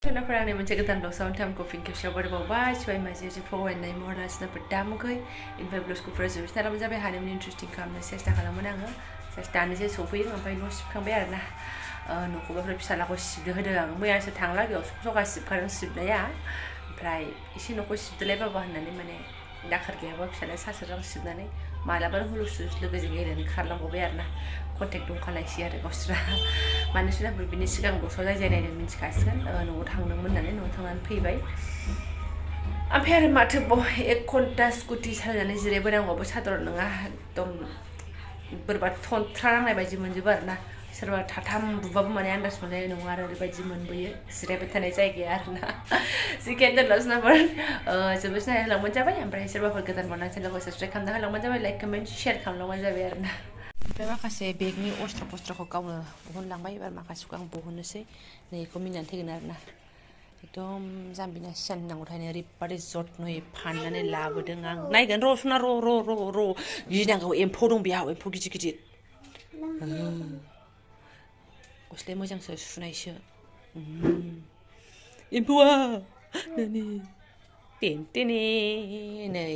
Nafarangni moनसे गोदान blog sound फिन खेबसेयाव बरायबावबाय सबाय माजे फरायनाय महरासिनाफोर दामुखै इनफाय ब्लगखौ फरायजोबसै नालाय जाबाय हानायमानि इन्टारेस्टिं खालामनो सेस्था खालामोन आङो जास्ट दानोसै सफैदों ओमफ्राय न' सिबखांबाय आरोना न'खौबो फिसालाखौ सिबदो होदों आं मैयासो थांलागैयाव सखा सिबखादों सिबनाया ओमफ्राय एसे न'खौ सिबदोलाय बाबा होननानै माने दाखोर गैयाबा फिसालाया सासोरजों सिबनानै मालाबा हुलुस लोगोजों गेलेनो खारलांबावबाय आरोना कन्टेक्ट दंखालायसै आरो गावस्रा मानो सोरनाफोर बिनि सिगां गस'आव जाय नायदों मिन्थिखासिगोन न'आव थांदोंमोन होननानै न'आव थांनानै फैबाय ओमफ्राय आरो माथो 1 घन्टा स्कुटि सालायनानै जिरायबोनांगौबो साधारन नङा एकदम बोरैबा थन्थ्रा नांनाय बायदि मोनजोबो आरोना सोरबा थाथाम बुबाबो माने आन्दाज मोननाय नङा आरो ओरैबायदि मोनबोयो जिरायबाय थानाय जायगाया आरोना जिखियानो दोनलास नाम्बार जोबोद सिनाय होलांबानो जाबाय ओमफ्राय सोरबाफोर गोदान बारना चेनेलखौ साबसक्राइब खालामना होलांबानो जाबाय लाइक कमेन्ट शेयार खालामलांबानो जाबाय आरोना ओमफ्राय माखासे बेगनि अस्त्र पस्त्रखौ गावनो बहनलांबाय एबार माखासेखौ आं बहननोसै नै बेखौ मिनिनानै थैगोन आरोना एकदम जाम्बिना सियान होननांगौथायनो ओरैबादि जथ्न'यै फाननानै लाबोदों आं नायगोन र' सना र' गिनांगौ एम्फौ दं बेयाव एम्फौ गिदिर गिदिर गस्लाया मोजांसो सुनायसो एम्फौआ टेने नै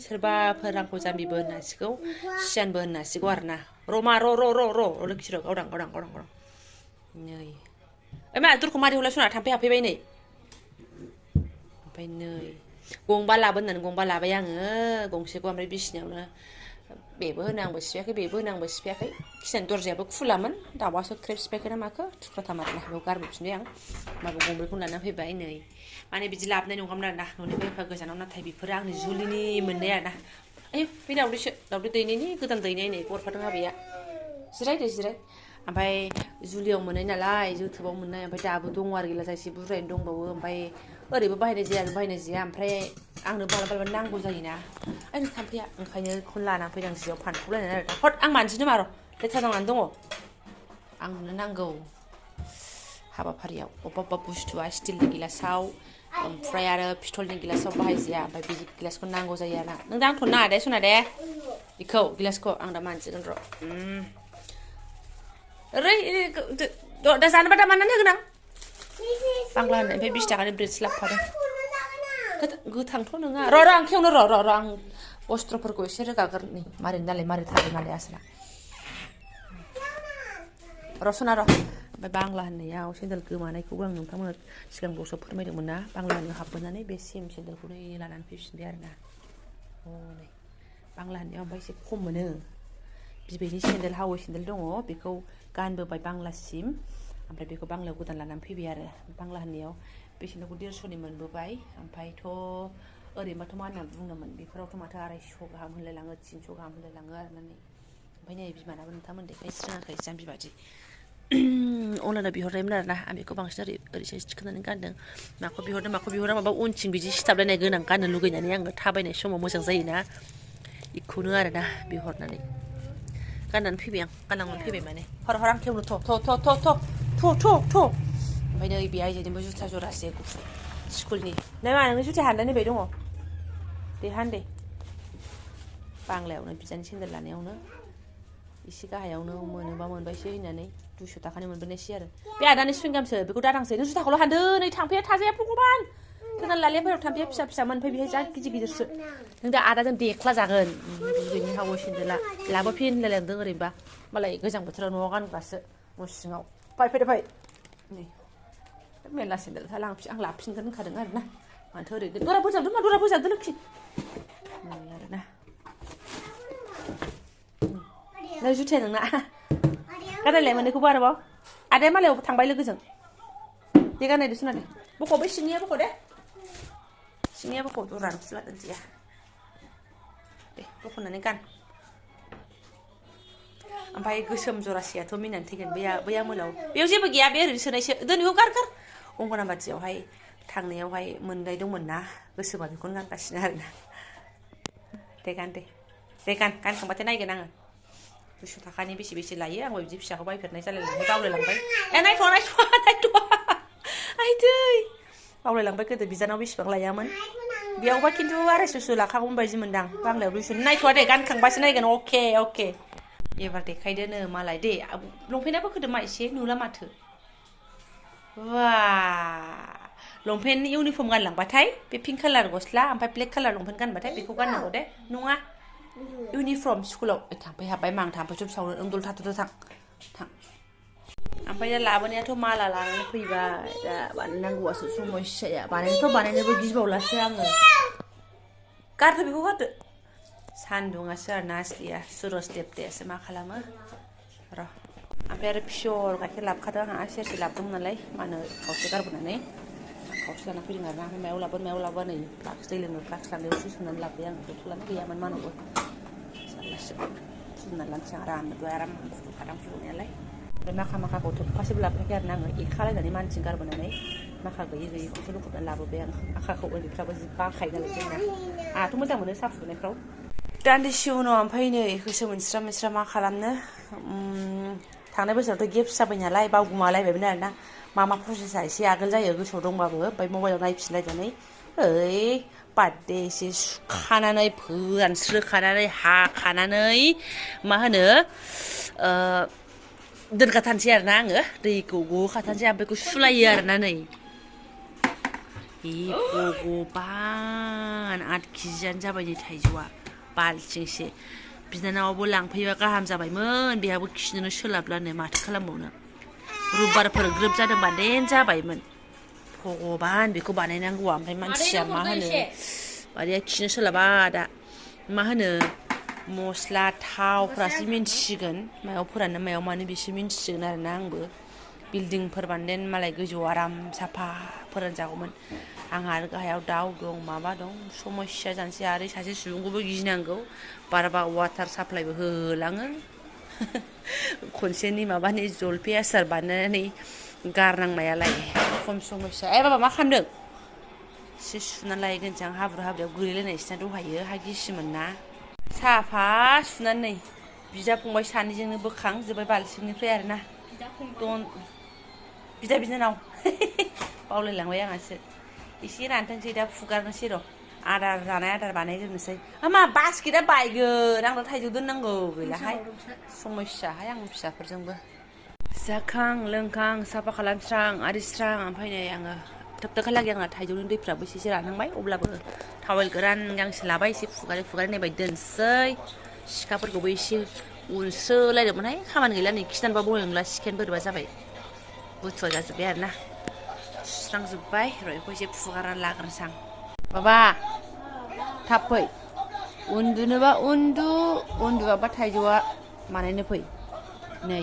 सोरबाफोर आंखौ जाम्बिबो होननो हासिगौ सियानबो होननो हासिगौ आरोना रमा र' लोखि र' गावदां नै ओइ मा दरखौ मारि हरलाय सना थाम्फै हाबफैबाय नै ओमफ्राय नै गंबा लाबोन होननानै गंबा लाबाय आङो गंसेखौ ओमफ्राय बिसिनायावनो बेबो होनो आंबो सिफायाखै बेबो होनो आंबो सिफायाखै खिनानि दरजायाबो खुलामोन दाउआसो ख्रेब सिफायखो ना माखो थुख्राथाम आरोना बेयाव गारबोफिनबाय आं माबा गंब्रैखौनो लाना फैबाय नै माने बिदि लाबोनाय नङामोन आरोना न'निफ्राय एफा गोजानाव नाथाय बेफोरो आंनि जुलिनि मोननाय आरोना ओइ बे दाउदै दैनायनि गोदान दैनाय नै गरफादों आबैया जिराय ओमफ्राय जुलियाव मोननाय नालाय जोथोबाव मोननाय ओमफ्राय दाबो दङ आरो गिलासा एसे बुरजायैनो दंबावो ओमफ्राय ओरैबो बाहायनाय जाया ओमफ्राय आंनो मालाबा नांगौ जायोना आंनि थाम्फैया ओंखायनो बेखौनो लानानै फैदों जियाव फानथुलायनानै आरो हद आं मानजिनो मार' लेथ्रा नांनानै दङ आंनो नांगौ हाबाफारियाव अबेबा बुस्थुआ स्टिलनि गिलासाव ओमफ्राय आरो पिथलनि गिलासाव बाहायजाया ओमफ्राय बे गिलासखौ नांगौ जायो आरोना नों दा आंथ' नाङा दे सना दे बेखौ गिलासखौ आं दा मानजिगोन र' ओरै दा जानोबा दा माननानै होगोन आं बांला होनो ओमफ्राय 20 थाखानि ब्रेड लाबोफादों गोथांथ' नङा र' आं खेवनो र' आं अस्त्रफोरखौ एसे रोगागोरनि मारै थागोन नालाय आसोला र' सना र' ओमफ्राय बांला होननायाव सेन्देल गोमानायखौबो आं नोंथांमोननो सिगां बक्सआव फोरमायदोंमोन ना बांला होननायाव हाबबोनानै बे सेम सेन्देलखौनो लानानै फैफिनबाय आरोना नै बांला होननायाव ओमफ्राय एसे खम मोनो बिबैनि सेन्देल हावै सेन्देल दङ बेखौ गानबोबाय बांलासिम ओमफ्राय बेखौ बांलायाव गोदान लानानै फैबाय आरो बांला होननायाव बेसेनखौ 150नि मोनबोबाय ओमफ्रायथ' ओरैनोबाथ' मा होनना बुंदोंमोन बेफोरावथ' माथो 250 गाहाम होनलायलाङो 300 गाहाम होनलायलाङो आरोना नै ओमफ्राय नै बिमानाबो नोंथांमोन देखायनो रोङाखै जाम्बि बादि अनलाइनाव बिहरनायमोन आरोना आं बेखौ बांसिन ओरैसो थिखोनानै गानदों माखौ बिहरा माबा उनथिं बिदि सिथाबलायनाय गोनां गाननो लुगैनानै आङो थाबायनाय समाव मोजां जायोना बेखौनो आरोना बिहरनानै गाननानै फैबाय आं गाननानै फैबाय माने हर आं खेवनो थ' ओमफ्राय नै बे आइजोनिबो जुथा जरासे गुफुर स्कुलनि नै मा नोंनि जुथा हाननानै नैबे दङ दे हान दे बांलायावनो बिजानि सेन्देल लानायावनो एसे गाहायावनो मोनोबा मोनबायसो होननानै 200 थाखानि मोनबोनायसै आरो बे आदानि सुइंगामसो बेखौ दादांसै नों जुथाखौल' हानदो नै थाम्फैया थाजाया भगबान गोदान लालियाफोराव थाम्फैया फिसामोन ओमफ्राय बेहाय जा गिदिरसो नों दा आदाजों देख्ला जागोन बिबैनि हावै सेन्देला लाबोफिन होनलायलांदों ओरैनोबा मालाय गोजां बोथोराव न'आव गानग्रासो न' सिङाव फै नै मेरला सेन्देल आं लाफिनगोन होनखादों आरोना माथो ओरै दरा बोजाबदो लोखि नै आरोना नै जुथाया नोंना गाननायलाय मोननैखौबो आरोबाव आदाया मालायाव थांबाय लोगोजों दे गाननायदो सना दे बख' बै सिंनिया बख' दे सिंनिया बख' दरानो खुला दोनदिया दे बख'नानै गान ओमफ्राय गोसोम जरासेयाथ' मिनानै थैगोन बैया मोनाव बेयाव जेबो गैया बे ओरैनो सोनायसो दोन बेखौ गार अंगनाबादियावहाय थांनायावहाय मोननाय दंमोन ना गोसोमा बेखौनो गानगासिनो आरोना दे गानखांबाथाय नायगोन आङो 200 थाखानि बेसे लायो आंबो बिदि फिसाखौ बायफेरनाय जालायलांबाय बावलायलांबाय नायथ'वा आइदै बावलायलांबाय गोदो बिजानाव बेसेबां लायामोन बेयावबा खिन्थु 250सो लाखागौमोन बायदि मोनदां बांलायाव 200 नायथ'वा दे गानखांबासो नायगोन अके एबार देखायदोनो मालाय दे लंपेन्टाबो खोदोमा एसे नुला माथो वाह लंपेन्ट इउनिफर्म गानलांबाथाय बे पिंक कालार गस्ला ओमफ्राय ब्लेक कालार लंपेन्ट गानबाथाय बेखौ गाननांगौ दे नङा इउनिफर्म स्कुलाव थांफै हाबबाय मा आं थांफै जुब सावनो उन्दुल थाथ'थ' थां ओमफ्राय दा लाबोनायाथ' माला लानानै फैबाय दा बानायनांगौआसो समस्याया बानायनोबो गिबावलासो आङो गारदो बेखौ गारदो सान्दुङासो आरोना आसलिया सुरज देबदेयासो मा खालामो र' ओमफ्राय आरो पियर गाइखेर लाबोखादों आंहा सेरसे लाबोदोंमोन नालाय मा होनो खावसे गारबोनानै खावसे लाना फैदों आरोना ओमफ्राय मायाव लाबोआ नै फ्लाक्स दै लोंनो फ्लाक्स लांनायावसो सोनानै लाबोबाय आं बथलानो गैयामोन मानावबो जारलासो फुदुंना लानोसै आं आराम फुदुंनायालाय ओमफ्राय माखाखौ थोबफासेबो लाबोयाखै आरोना आङो एखालायनानै मानसिजों गारबोनानै माखा गैयिखौसो लखबनानै लाबोबाय आं आखाखौ उन्दैफ्राबो जि बाखायो नालाय जोंना आंहाथ' मोजां मोनो साहा फुदुंनायफ्राव दान्दिसे उनाव ओमफ्राय नै बेखौसो मोनस्रा मा खालामनो थांनाय बोसोरावथ' गेप्स जाबाय नालाय बावगोमालायबायमोन आरोना मा प्रसेसा एसे आगोल जायो गोसोआव दंबाबो ओमफ्राय मबाइलाव नायफिनलायनानै बार्डे एसे सुखानानै फोरानस्रोखानानै हाखानानै मा होनो दोनखाथारनोसै आरोना आङो दैखौ गहोखाथारनोसै ओमफ्राय बेखौ सुलायो आरोना नै भगबान 8 केजियानो जाबाय नै थाइजौआ बालथिंसे बिनानावाबो लांफैबा गाहाम जाबायमोन बेहाबो खिनोनो सोलाबलानो माथो खालामबावनो रुबिबारफोर ग्रोब जादोंबा देन जाबायमोन भगबान बेखौ बानायनांगौआ ओमफ्राय मानसिया मा होनो मादैया खिनो सोलाबा दा मा होनो मस्ला थावफ्रासो मिन्थिसिगोन मायाव फोराननो मायाव मानो बिसो मिन्थिसिगोन आरोना आंबो बिल्डिंफोर बानायनानै मालाय गोजौआव आराम साफा फोरानजागौमोन आंहा आरो गाहायाव दाउ दं माबा दं समस्या जानोसै आरो सासे सुबुंखौबो गिनांगौ बाराबा वाटार साप्लाइबो होलाङो खनसेनि माबानि जलफि आसार बानायनानै गारनांनायालाय खम समस्या बाबा मा खालामदों एसे सुनानै लायगोनसै आं हाब्रुआव गोलैलायनायसोना दहायो हा गिसिमोन ना साफा सुनानै नै बिदा फंबाय सानैजोंनो बोखांजोब्बाय बाल्थिंनिफ्राय आरोना बिदा बिनानाव बावलायलांबाय आंहासो एसे रानथोंसै दा फुगारनोसै र' जानाय आदार बानायग्रोनोसै मा बास्केटआ बायगोन आं दा थाइजौ दोननांगौ गैलाहाय समस्याहाय आं फिसाफोरजोंबो जाखां लोंखां साफा खालामस्रां आरिस्रां ओमफ्राय नै आङो थोबथोखालागै आंना थाइजौनि दैफ्राबो एसे रानहांबाय अब्लाबो टावेल गोरान गांसे लाबाय एसे फुगारै नायबाय दोनसै सिखाफोरखौबो एसे उनस्रोलायदोंमोनहाय खामानि गैला नै खिनानोबा बय नंला सिखायानो बोरैबा जाबाय बुथुवा जाजोब्बाय आरोना सुस्रांजोब्बाय र' बेखौ एसे फुगारनानै लाग्रोनोसै आं बाबा थाब फै उन्दुनोबा उन्दुआबा थाइजौआ बानायनो फै नै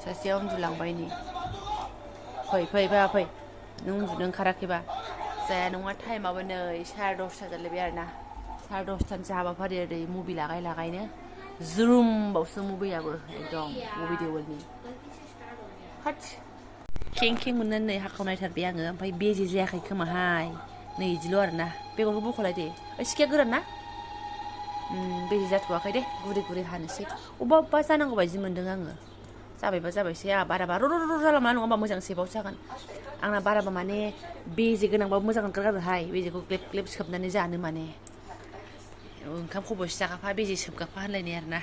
सासेया उन्दुलांबाय नै फै बाबा फै नों उन्दुनो ओंखाराखैबा जाया नङा टाइमाबो नै 10:30 जालायबाय आरोना 10:30 हाबाफारि ओरै मुभि लागायनो ज्रुमबावसो मुभियाबो एकदम मुभि देवलनि हाट खें मोननानै नै हाखाव नायथारबाय आङो ओमफ्राय बेजे जायाखै खोमाहाय नै इदिल' आरोना बेगरखौ बख'लाय दे सिखाया गोरान ना बेजे जाथ'वाखै दे गुरै हानोसै अबेबा जानांगौ बायदि मोन्दों आङो जाबायबा जाबायसै आंहा बाराबा र' जालामा नङा होमबा मोजां सेबावसो जागोन आंना बाराबा माने बेजे गोनांबाबो मोजां ओंखारगारोहाय बेजेखौ ग्लेब सोबनानै जानो माने ओंखाम खब'से जागाफा बेजे सोबगाफा होनलायनाय आरोना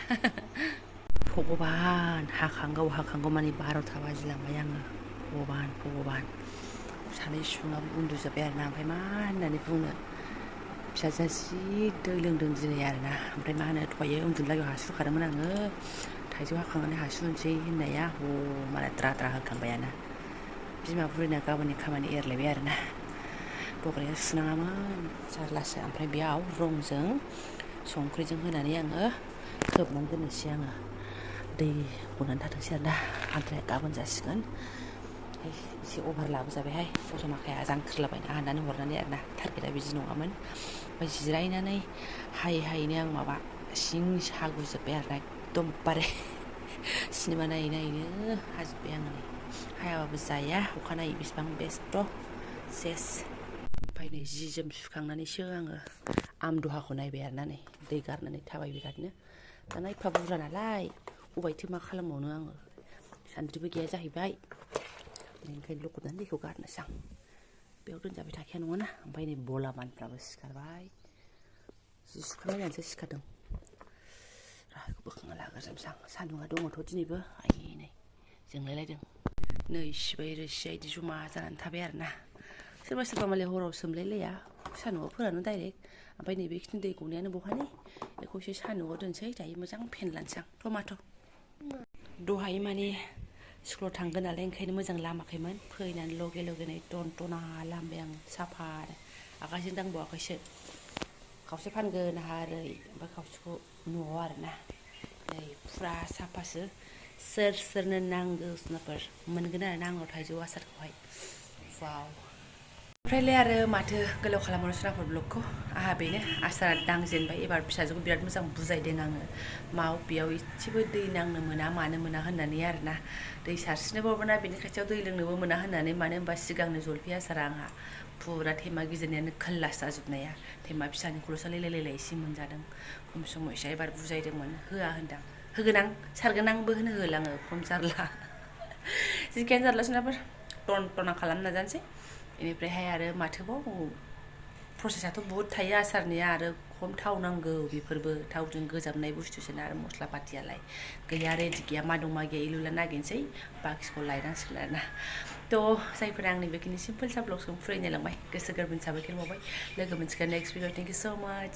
भगबान हाखांगौ माने 12ता बाजिलांबाय आङो भगबान सानै सुबुङाबो उन्दुजोब्बाय आरोना ओमफ्राय मा होननानै बुंनो फिसाजोआ जि दै लोंदों दिनै आरोना ओमफ्राय मा होनो दहायो उन्दुनो लागेयाव हासुखादोंमोन आङो थाइजौ हाखांनानै हासुनोसै होननाया मालाय द्रा होखांबायानो बिमा बुरैना गाबोननि खामानि एरलायबाय आरोना बग्राया सुनाङामोन जारलासो ओमफ्राय बेयाव रंजों संख्रिजों होनानै आङो खोबनानै दोननोसै आङो दै गनानै थाथोंसै आरोना आमफ्राय गाबोन जासिगोन एसे अभार लाबोजाबायहाय फसमाखाया जांख्रिलाबायना हाननानै हरनानै आरोना टारगेटआ बिदि नङामोन ओमफ्राय जिरायनानै हायैनो आं माबा सिं सागुजोब्बाय आरोना एकदमबारे सिनेमा नायैनो हाजोब्बाय आङो नै हायाबाबो जाया अखानायै बेसेबां बेस्थ' सेस ओमफ्राय नै जि जोम सुखांनानैसो आङो आमदहाखौ नायबाय आरोना नै दै गारनानै थाबाय बिरादनो दाना एफा बुरजा नालाय अबायथो मा खालामबावनो आङो सान्द्रिबो गैया जाहैबाय ओंखायनो लखबनानै दैखौ गारनोसै आं बेयाव दोनजाबाय थाखाया नङाना ओमफ्राय नै बलामानफ्राबो सिखारबाय जि सुखांलायनानैसो सिखारदों बेखौ बोखांना लाग्रोजोबनोसै आं सान्दुङा दङथ' दिनैबो नै जोंलायलायदों नै सिबाय रोसिया इदि जमा जानानै थाबाय आरोना सोरबा सोरबा मालाय हराव सोमलायलाया सान्दुंआव फोरानो डाइरेक्ट ओमफ्राय नैबेखिनि दै गनायानो बहानि बेखौ एसे सान्दुंआव दोनसै दायो मोजां फेनलानोसै आं टमाट' दहाय माने स्कुलाव थांगोन नालाय ओंखायनो मोजां लामाखैमोन फैनानै लगे लगेनो टनटना लामबाय आं साफा आखाइजों दांबावाखैसो खावसे फानगोन आंहा ओरै ओमफ्राय खावसेखौ न'आव आरोना नै फुरा साफासो सोरनो नांगौ सुनाफोर मोनगोन आरोना आंनाव थाइजौ आसारखौहाय वाव ओमफ्रायलाय आरो माथो गोलाव खालामनो सुनाफोर ब्लगखौ आंहा बेनो आसारा दांजेनबाय एबार फिसाजोखौ बिराद मोजां बुजायदों आङो मा बेयाव एसेबो दै नांनो मोना मानो मोना होननानै आरोना दै सारस्रिनोबो मोना बेनि खाथियाव दै लोंनोबो मोना होननानै मानो होनबा सिगांनो जलफि आसारा आंहा फुरा थेमा गिदिरनियानो खोल्लास जाजोबनाया थेमा फिसानिखौल'सो लायलाय एसे मोनजादों खम समायसो एबार बुजायदोंमोन होआ होनदां होगोन आं सारगोन आंबो होनो होलाङो खम जारला जिखायानो जारला सुनाफोर टनटना खालामनो नाजानोसै बेनिफ्रायहाय आरो माथोबाव प्रसेसाथ' बुहुद थायो आसारनिया आरो खम थाव नांगौ बेफोरबो थावजों गोजाबनाय बुस्थुसोना आरो मस्ला पातियालाय गैया रेडि गैया मा दं मा गैया इलुला नागिरनोसै बाखिखौ लायनांसिगोन आरोना थ' जायफोरा आंनि बेखिनि सिम्पोल सा ब्लगजों फरायनो लांबाय गोसो गोरबोनि साबायखर बावबाय लोगो मोनसिगोन नेक्स्ट भिडिअ थेंक इउ स' माच